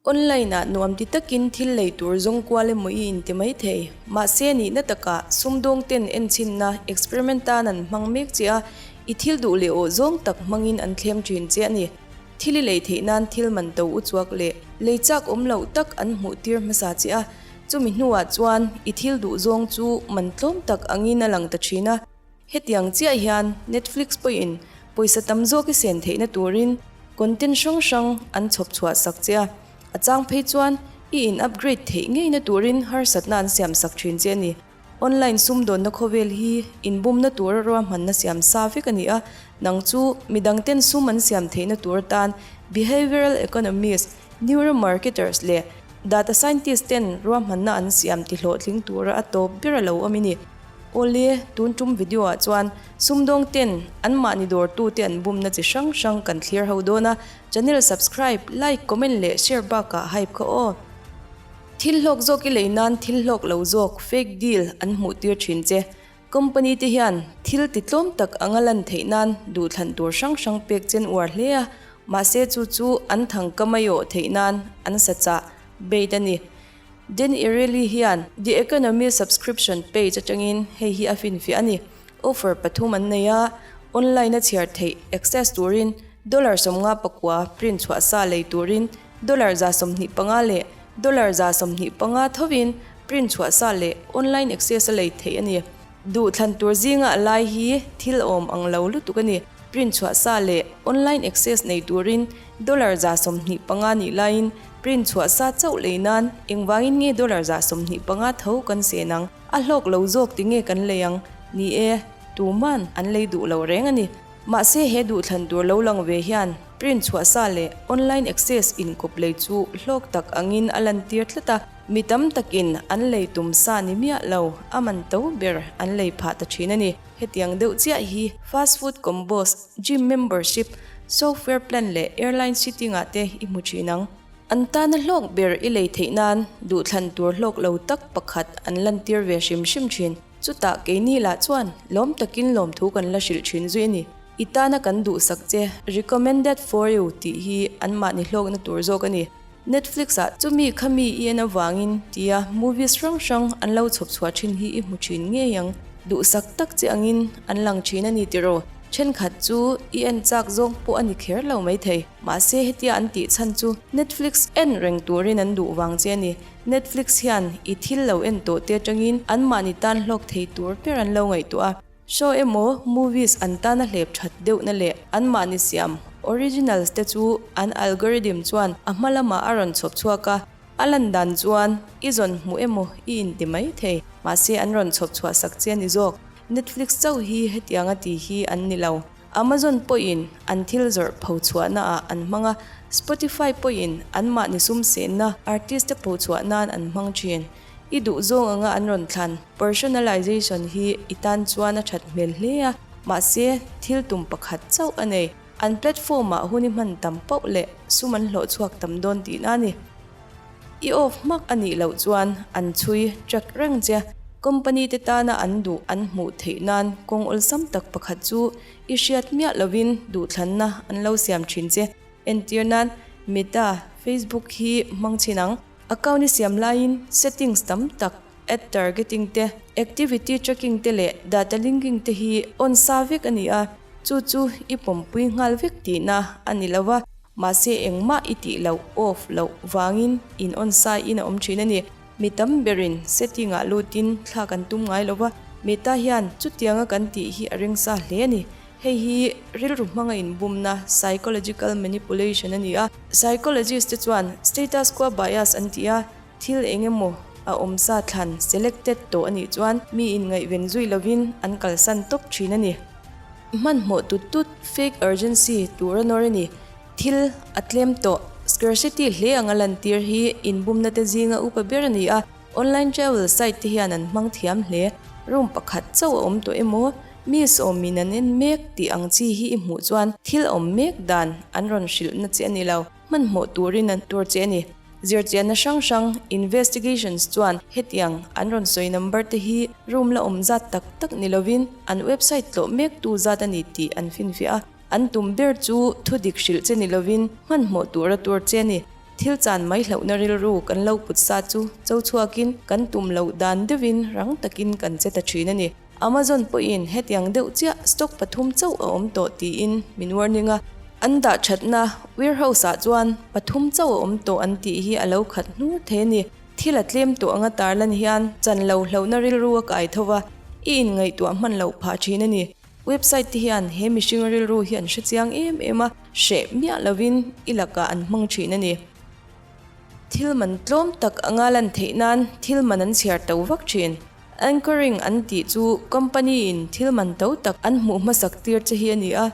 Online-ah nuam ti takin thil lei tur zawng kual emaw i inti mai thei. Mahse, nihna takah sumdawngten enchhinna, experiment, tan an hmang mek che a, i thil duh leh awh zawng tak hmangin an thlem thin che a ni. Thil i lei theih nan thil man to u chuak leh lei chak awm loh tak an hmuh tir hmasa che a, chumi hnuah chuan i thil duh zawng chu man tlawm tak angin a lang ta thin a. Hetiang chiah hian Netflix pawhin pawisa tam zawk i sen theihna turin content hrang hrang an chhawp chhuah sak che a, a chang phei chuan i in upgrade theih ngeina turin harsatna an siam sak thin che a ni. Online sumdawnna khawvel hi inbumna tura ruahmanna siam sa vek a ni a, nang chu midangten sum an siam theihna tur atan behavioural economist, neuromarketers leh data scientist ten ruahmanna an siam ti hlawhtling tura a tawp ber a lo awm i ni. Awle, tun tum video ah chuan sumdawng ten anmahni dawrtute an bumna chi hrang hrang kan thlir ho dawn a, channel subscribe, like, comment leh share bakah hype kha aw. Thil hlawk zawk i lei nan thil hlawk lo zawk, fake deal, an hmuh tir thin che. Company te hian thil ti tlawm tak anga lan theih nan duhthlan tur hrang hrang pek chen uar hle a, mahse chu chu an thangka mai awh theih nan an sa chah bait a ni. Dan Ariely hian The Economist subscription page atangin hei hi a finfiah a ni. Offer pathum an nei a, online a chhiar theih access turin dollar 59 print chhuah sa lei turin dollar 25 leh dollar 25 thovin print chhuah sa leh online access a lei theih a ni. Duhthlan tur zinga a lai hi thil awm ang lo lutuk a ni. Print chhuah sa leh online access nei turin dollar 25 nih laiin print chhuah sa chauh lei nan engvangin nge dollar 25 tho kan sen ang? A hlawk lo zawk ti nge kan lei ang? Ni e, tuman an lei duh lo reng a ni. Mahse he duhthlan tur lo lang ve hian print chhuah sa leh online access inkawp lei chu hlawk tak angin a lantir tlat a, mi tam takin an lei tum sa ni miah lo, a man to ber an lei phah ta thin a ni. Hetiang deuh chiah hi fast food combos, gym membership, software plan leh airline seating ah te i hmu thin ang. An tana hlawk ber i lei theih nan duhthlan tur hlawk lo tak pakhat an lantir ve hrim hrim thin. Chutah keini lah chuan lawm takin lawmthu kan la hrilh thin zui a ni. I tana kan duhsak che recommended for you tih hi anmahni hlawkna tur zawk a ni. Netflix ah chumi khami i en avangin tia movies hrang hrang an lo chhawp chhuah thin hi i hmu thin ngei ang. Duhsak tak che angin an lang thin a ni tiraw? Thenkhat chu i en chak zawng pawh a ni kher lo maithei. Mahse hetia an tih chhan chu Netflix en reng turin an duh vang che a ni. Netflix hian i thil lo en tawh te atangin anmahni tan hlawk thei tur ber an lo ngaihtuah a. Show emaw movies an tana hlep that deuhna leh anmahni siam originals te chu an algorithm chuan a hma lamah a rawn chhawp chhuak a, a lan dan chuan i zawn hmuh emaw i inti mai thei, mahse an rawn chhawp chhuah sak che a ni zawk. Netflix chauh hi hetianga ti hi an ni lo. Amazon pawhin an thil zawrh pho chhuahnaah an hmang a, Spotify pawhin anmahni sum senna artist te pho chhuah nan an hmang thin. I duh zawng anga an rawn thlan personalization hi i tan chuan a that hmel hle a, mahse thil tum pakhat chauh a nei. An platform ah hun i hman tam pauh leh sum an hlawh chhuak tam dawn tihna a ni. I off hmak a nih loh chuan an chhui track reng che. Company te tana an duh an hmuh theih nan kawng awlsam tak pakhat chu i hriat miah lovin duhthlanna an lo siam thin che. Entir nan Meta, Facebook hi hmang chhin ang. Account i siam laiin settings tam tak, ad targeting te, activity tracking te leh data linking te hi on sa vek a ni a, chu chu i pawmpui nghal vek tihna a ni lo va. Mahse engmah i tih loh, off loh, vangin in on sai in a awm thin a ni. Mi tam berin setting ah lutin thla kan tum ngai lo va, Meta hian chutianga kan tih hi a ring sa hle a ni. Hei hi rilru hmanga inbumna, psychological manipulation, a ni a. Psychologist te chuan status quo bias an ti a, thil eng emaw a awm sa thlan, selected, tawh a nih chuan mi inngaihven zui lovin an kalsan tawp thin a ni. Hmanhmawh tut tut, fake urgency, tur a nawr a ni. Thil a tlem tawh. Scarcity hle anga lantir hi inbumna te zinga upa ber a ni a, online travel site te hian an hmang thiam hle. Room pakhat chauh a awm tawh emaw, mi sawmin an en mek tih ang chi hi i hmuh chuan thil awm mek dan an rawn hrilhna che a ni lo. Hmanhmawh turin an tur che a ni. Zirchianna hrang hrang, investigations, chuan hetiang an rawn sawi number te hi room la awm zat tak tak ni lovin an website tlawh mektu zat a ni tih an finfiah a. An tum ber chu thu dik hrilh che ni lovin hmanhmawh tura tur che a ni. Thil chan mai hlauhna rilru kan lo put sa chu cho chhuakin kan tum loh dan deuhin rang takin kan che ta thin a ni. Amazon pawhin hetiang deuh chiah stock pathum chauh a awm tawh tiin min warning a. An dah thatna warehouse ah chuan pathum chauh a awm tawh an tih hi a lo khat hnur thei a ni. Thil a tlem tawh anga tarlan hian chan lo hlauhna rilru a kai tho va, i inngaihtuah hman loh phah thin a ni. Website te hian he mihring rilru hi an hre chiang em em a, hreh miah lovin i lakah an hmang thin a ni. Thil man tlawm tak anga lan theih nan thil man an chhiar to vak thin. Anchoring an tih chu company in thil man to tak an hmuh hmasak tir che hi a ni a,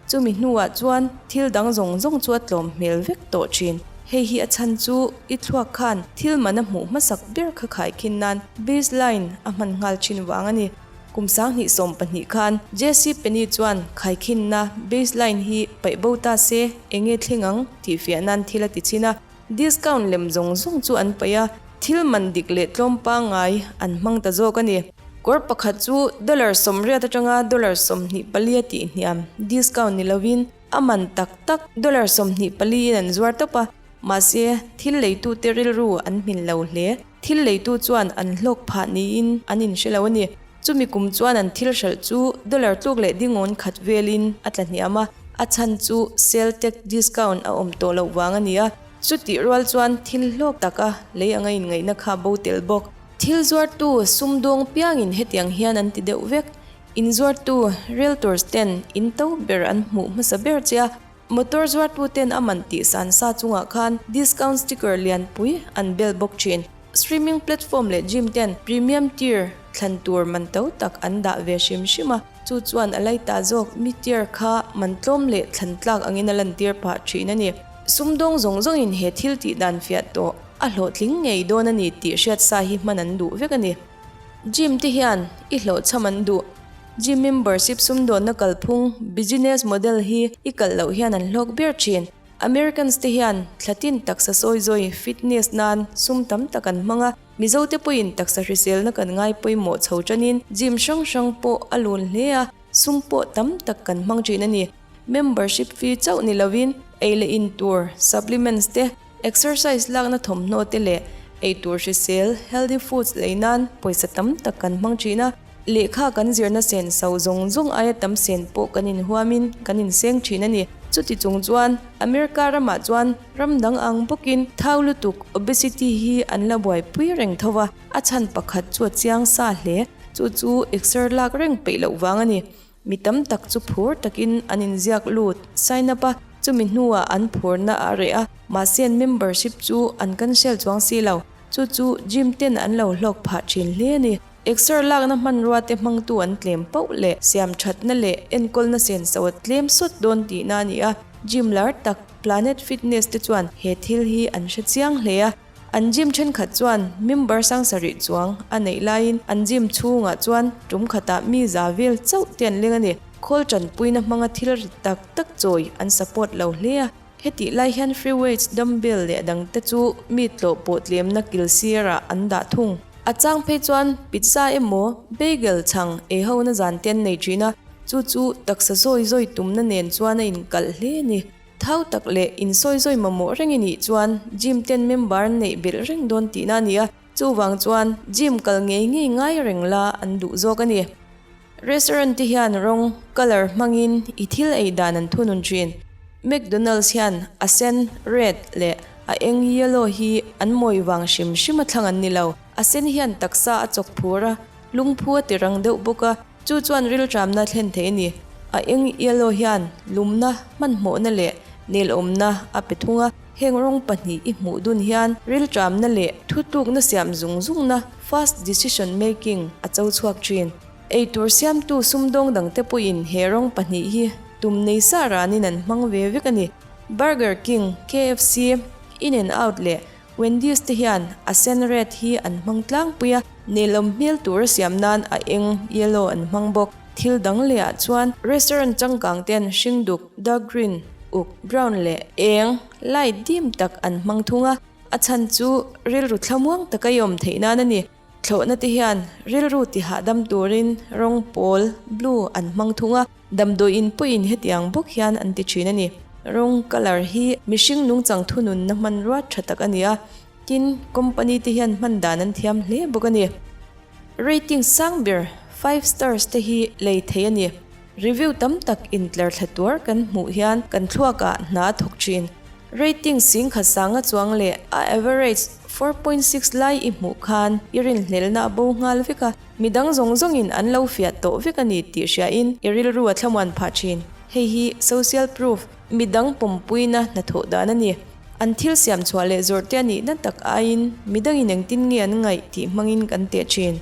Chumi hnuah chuan thil dang zawng zawng chu a tlawm hmel vek tawh thin. Hei hi a chhan chu i thluak khan thil man a hmuh hmasak ber kha khaikhin nan baseline a hman nghal thin vang a ni. Kum 2012 khan JC Penney chuan khaikhinna baseline hi paih bo ta se eng nge thleng ang tih fiah nan thil a ti chhin a. Discount lem zawng zawng chu an paih a, thil man dik leh tlawm pangngai an hmang ta zawk a ni. Kawr pakhat chu dollar 80 atanga dollar 24 a tih hniam, discount ni lovin a man tak tak dollar 24 in an zuar tawp a, mahse thil leitute rilru an hmin lo hle. Thil leitu chuan an hlawk phah niin an inhre lo a ni. Chumi kum chuan an thil hralh chu dollar tluk leh dingawn khat velin a tla hniam a, a chhan chu sale tax discount a awm tawh loh vang a ni a, chutih rual chuan thil hlawk taka lei anga inngaihna kha bo tel bawk. Thil zuartu sumdawng piangin hetiang hian an ti deuh vek. Inzuartu, realtors, ten in to ber an hmuh hmasa ber che a, Motor zuartuten a man tih san sa chungah khan discount sticker lianpui an bel bawk thin. Streaming platform leh gym ten premium tier thlan tur man to tak an dah ve hrim hrim a, chu chuan a laita zawk mi tier kha man tlawm leh thlan tlak angin a lantir phah thin a ni. Sumdawng zawng zawngin he thil tih dan fiah tawh a hlawhtling ngei dawn a ni tih hriat sa hi hman an duh vek a ni. Gym te hian i hlawhchham an duh. Gym membership sumdawnna kalphung, business model, hi i kalh loh hian an hlawk ber thin. Americans te hian thlatin taksa sawizawi, fitness, nan sum tam tak an hmang a, Mizo te pawhin taksa hriselna kan ngai pawimawh chho tanin gym hrang hrang pawh a lun hle a, sum pawh tam tak kan hmang thin a ni. Membership fee chauh ni lovin ei leh in tur, supplements, te, Exercise lakna thawmhnaw te leh eitur hrisel, healthy foods, lei nan pawisa tam tak kan hmang thin a, lehkha kan zirna sen so zawng zawng aia tam sen pawh kan inhuamin kan inseng thin a ni. Chuti chung chuan America ramah chuan ram dang ang bawkin thau lutuk, obesity, hi an la buaipui reng tho va, a chhan pakhat chu a chiang sa hle, chu chu exer lak reng peih loh vang a ni. Mi tam tak chu phur takin an inziak lut, sign up, a, chumi hnuah an phurna a reh a, mahse an membership chu an cancel chuang si lo. Chu chu gym ten an lo hlawk phah thin hle a ni. Exer lakna hmanrua te hmangtu an tlem pauh leh siam thatna leh enkawlna senso a tlem sawt dawn tihna a ni a, gym lar tak Planet Fitness te chuan he thil hi an hre chiang hle a. An gym thenkhat chuan member sangsarih chuang a neih laiin an gym chhungah chuan tum khatah mi za vel chauh te an leng a ni. Khawl tanpuina hmanga thil rit tak tak chawi an support lo hle a. Hetih lai hian free weights, dumbbell leh dangte chu mi tlawh pawh tlemna kil sirah an dah thung. A chang phei chuan pizza emaw bagel chhang ei hona zan te an nei thin a, chu chu taksa zawi zawi tumna nen chuan a inkalh hle a ni. Thau tak leh insawizawi mamawh reng i nih chuan gym ten member an neih belh reng dawn tihna a ni a, chuvang chuan gym kal ngei ngei ngai reng la an duh zawk a ni. Restaurant te hian rawng, colour, hmangin i thil ei dan an thunun thin. McDonald's hian a sen, red, leh a eng, yellow, hi an mawi vang hrim hrim a thlang an ni lo. A sen hian taksa a chawk phur a, lungphu a ti rang deuh bawk a. Chu chuan rilṭamna thlen thei a ni. A eng yellow hian lumna, hmanhmawhna leh nelawmna a pe thung a. Heng rawng pahnih i hmuh dun hian rilṭamna leh thutlukna siam zung zungna, fast decision making, a cho chhuak ṭhin. Eitur siamtu sumdawng dangte pawhin he rawng pahnih hi tum nei sa ranin an hmang ve vek a ni. Burger King, KFC, In-N-Out leh Wendy's te hian a sen, red, hi an hmang tlangpui a, nelawm hmel tura siam nan a eng, yellow, an hmang bawk. Thil dang leh ah chuan restaurant changkang ten hring duk, dark green, uk, brown, leh eng, light, dim tak an hmang thung a, a chhan chu rilru thlamuang taka i awm theih nan a ni. Thlawhna te hian rilru ti hahdam turin rawng pawl, blue, an hmang thung a, damdawiin pawhin hetiang bawk hian an ti thin a ni. Rawng, colour, hi mihring nungchang thununna hmanrua tha tak a ni a, tin, company te hian hman dan an thiam hle bawk a ni. Rating sang ber, five stars, te hi lei thei a ni. Review tam tak intlar thla tuar kan hmuh hian kan thluakah hna a thawk thin. Rating singkhat sanga chuang leh a average 4.6 lai i hmuh khan i rinhlelna a bo nghal vek a, midang zawng zawngin an lo fiah tawh vek a ni tih hriain i rilru a thlamuan phah thin. Hei hi social proof, midang pawmpuina hnathawh dan a ni. An thil siam chhuah leh zawrh te a nihna tak aiin midangin engtin nge an ngaih tih hmangin kan teh thin.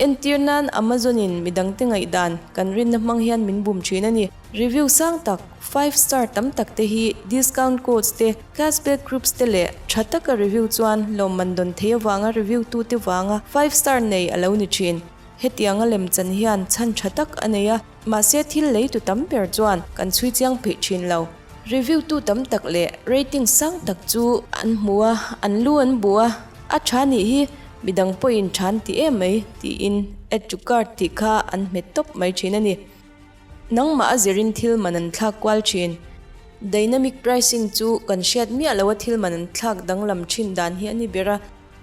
Entir nan Amazon-in midangte ngaihdan kan rinna hmang hian min bum thin a ni. Review sang tak, five star tam tak te hi discount codes te, cashback groups te leh tha taka review chuan lawmman dawn thei avanga review tute vanga five star nei a lo ni thin. Hetianga lemchan hian chhan tha tak a nei a. Mahse thil leitu tam ber chuan kan chhui chiang pheih thin lo. Review tu tam tak leh rating sang tak chu an hmu a, an lu an bu a, a tha nih hi midang pawhin tha an ti em mai tiin add to cart tih kha an hmet tawp mai thin a ni. Nangmah a zirin thil man an thlak kual thin. Dynamic pricing chu kan hriat miah loa thil man an thlak danglam thin dan hi a ni ber a.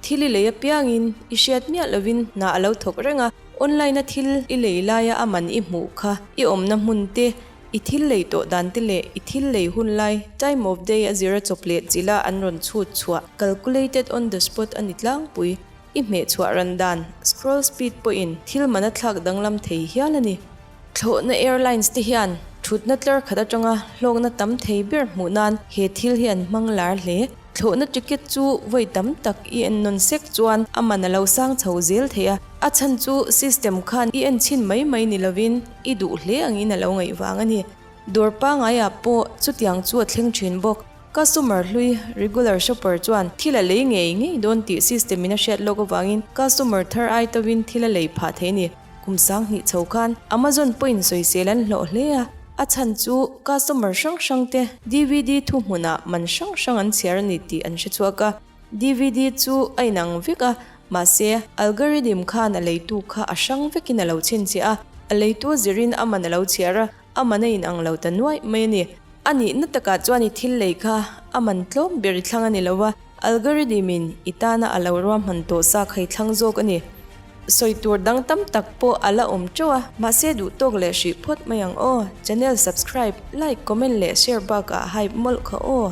Thil i lei apiangin i hriat miah lovin hna a lo thawk reng a, online a thil i lei laia a man i hmuh kha i awmna hmun te, i thil lei tawh dan te leh i thil lei hun lai, time of day, a zira chawp leh chilh a an rawn chhut chhuah, calculated on the spot, a ni tlangpui. I hmeh chhuah ran dan, scroll speed, pawhin thil man a thlak danglam thei hial a ni. Thlawhna airlines te hian thutna tlar khat atanga hlawkna tam thei ber hmuh nan he thil hi an hmang lar hle. Thlawhna ticket chu vawi tam tak i en nawn sek chuan a man a lo sang chho zel thei a, a chhan chu system khan i en chhin mai mai ni lovin i duh hle angin a lo ngaih vang a ni. Dawr pangaiah pawh chutiang chu a thleng thin bawk. Customer hlui, regular shopper, chuan thil a lei ngei ngei dawn tih system in a hriat lawk avangin customer thar ai tovin thil a lei phah thei a ni. Kum 2000 chho khan Amazon pawhin sawisel an hlawh hle a, a chhan chu customer hrang hrang te DVD thuhmunah man hrang hrang an chhiar a ni tih an hre chhuak a. DVD chu a inang vek a, mahse algorithm khan a leitu kha a hrang vekin a lo chhinchhiah a, a leitu zirin a man a lo chhiar a, a man a inang lo ta nuaih mai a ni. A nihna takah chuan i thil lei kha a man tlawm ber i thlang a ni lo a, algorithm in i tana a lo ruahman tawh sa kha i thlang zawk a ni. Sawi tur dang tam tak pawh a la awm teuh a, mahse duh tawk leh hrih phawt mai ang aw. Channel subscribe, like, comment leh share bakah hype mawlh kha aw.